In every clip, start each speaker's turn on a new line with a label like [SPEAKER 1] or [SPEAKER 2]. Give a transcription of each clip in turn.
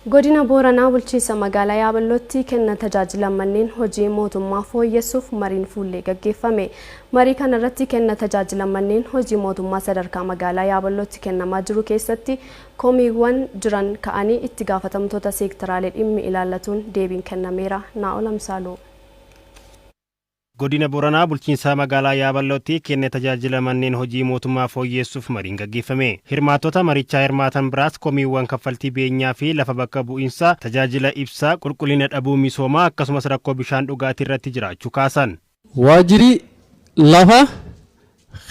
[SPEAKER 1] Godina Booranaa bulchiinsa magaalaa Yaaballootti kenna tajaajila manneen hojii mootummaa fooyyessuuf mariin fuullee gaggeeffame. Marii kana irratti kenna tajaajila manneen hojii mootummaa sadarkaa magaalaa Yaaballootti kennamaa jiru keessatti komiiwwan jiran ka'anii itti gaafatamtoota seektaraalee dhimmi ilaallatuun deebiin kennameera. Naa'ol Amsaaluu.
[SPEAKER 2] Godina Booranaa bulchiinsa magaalaa Yaaballootti kenna tajaajila manneen hojii mootummaa fooyyessuuf mariin gaggeeffame. Hirmaattota marichaa hirmaatan biraas komiiwwan kaffaltii beenyaa fi lafa bakka bu'iinsaa, tajaajila ibsaa, qulqullina dhabuu misoomaa akkasumas rakkoo bishaan dhugaatii irratti jiraachuu kaasan.
[SPEAKER 3] Waajjirri lafa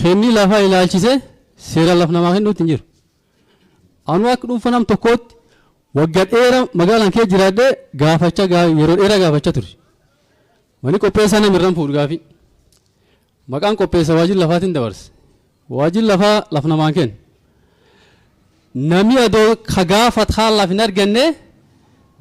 [SPEAKER 3] kenni lafa ilaalchise seera laf namaa kennuutti hin jiru. Anuu akka dhuunfa nam tokkootti wagga dheera magaalaan kee jiraadhee gaafachaa yeroo dheeraa gaafachaa ture. Mani qopheessaa nama irraan fuudhu gaafii. Maqaan qopheessa waajjirri lafaatiin dabarse. Waajjirri lafaa laf namaan kennu. Namni adoo ka gaafat kaan laf hin arganne,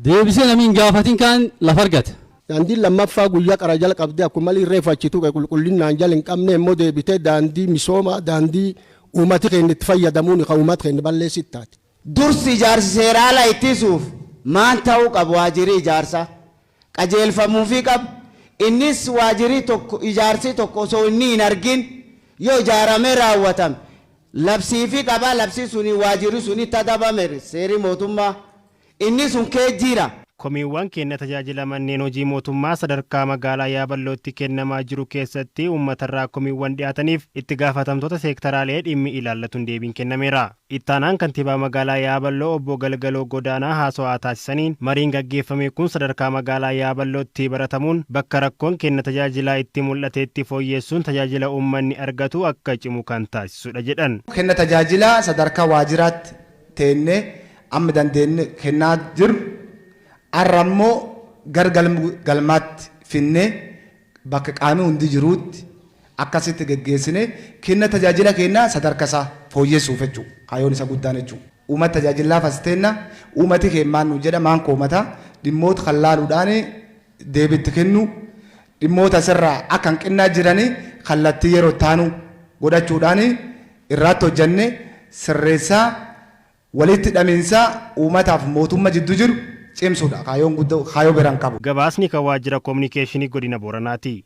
[SPEAKER 3] deebisee namni hin gaafatin kaan laf argata.
[SPEAKER 4] Daandiin lammaffaa guyyaa qara jala qabdee akkuma malee reefu achi tuqe qulqullinnaan jala hin qabne immoo deebitee daandii misoomaa, daandii uummati keenya itti fayyadamuun kan uummata keenya balleessit taate.
[SPEAKER 5] Dursi ijaarsi seera ala ittisuuf maan ta'uu qabu? Waajjirri ijaarsaa qajeelfamuufii qaba. Innis waajjirri tokko, ijaarsi tokko osoo inni hin argin yoo ijaaramee raawwatame labsiifii qaba. Labsii suni waajjirri suni tadabame seerri mootummaa inni sun kee jira.
[SPEAKER 2] Komiiwwan kenna tajaajila manneen hojii mootummaa sadarkaa magaalaa Yaaballootti kennamaa jiru keessatti uummatarraa komiiwwan dhiyaataniif itti gaafatamtoota seektaraalee dhimmi ilaallatuun deebiin kennameera. Ittaanaan kantiibaa magaalaa Yaaballoo obbo Galgaloo Godaanaa haasawaa taasisaniin, mariin gaggeeffame kun sadarkaa magaalaa Yaaballootti baratamuun bakka rakkoon kenna tajaajilaa itti mul'ateetti fooyyessuun tajaajila uummanni argatu akka cimu kan taasisudha jedhan.
[SPEAKER 6] Kenna tajaajilaa sadarkaa waajjiraatti teennee amma dandeenye kennaa jirru har'a immoo gara galmaatti finnee bakka qaamni hundi jiruutti akkasitti geggeessine kenna tajaajila kennaa sadarkaa isaa fooyyessuuf jechuudha. Kaayyoon isa guddaan jechuudha. Uummata tajaajilaaf as teenna, uummati keenya nu jedha maan koomata dhimmoota kan laaluudhaan deebiitti kennu, dhimmoota asirraa akka hanqinnaa jiranii kallattii yeroo taanu godhachuudhaan irraatti hojjenne sirreessaa walitti hidhamiinsa uummataaf mootummaa jidduu jiru cimsuudha. Kaayyoon guddoo kaayyoo biraan qabu.
[SPEAKER 2] Gabaasni kan waajjira koominikeeshinii godina Booranaati.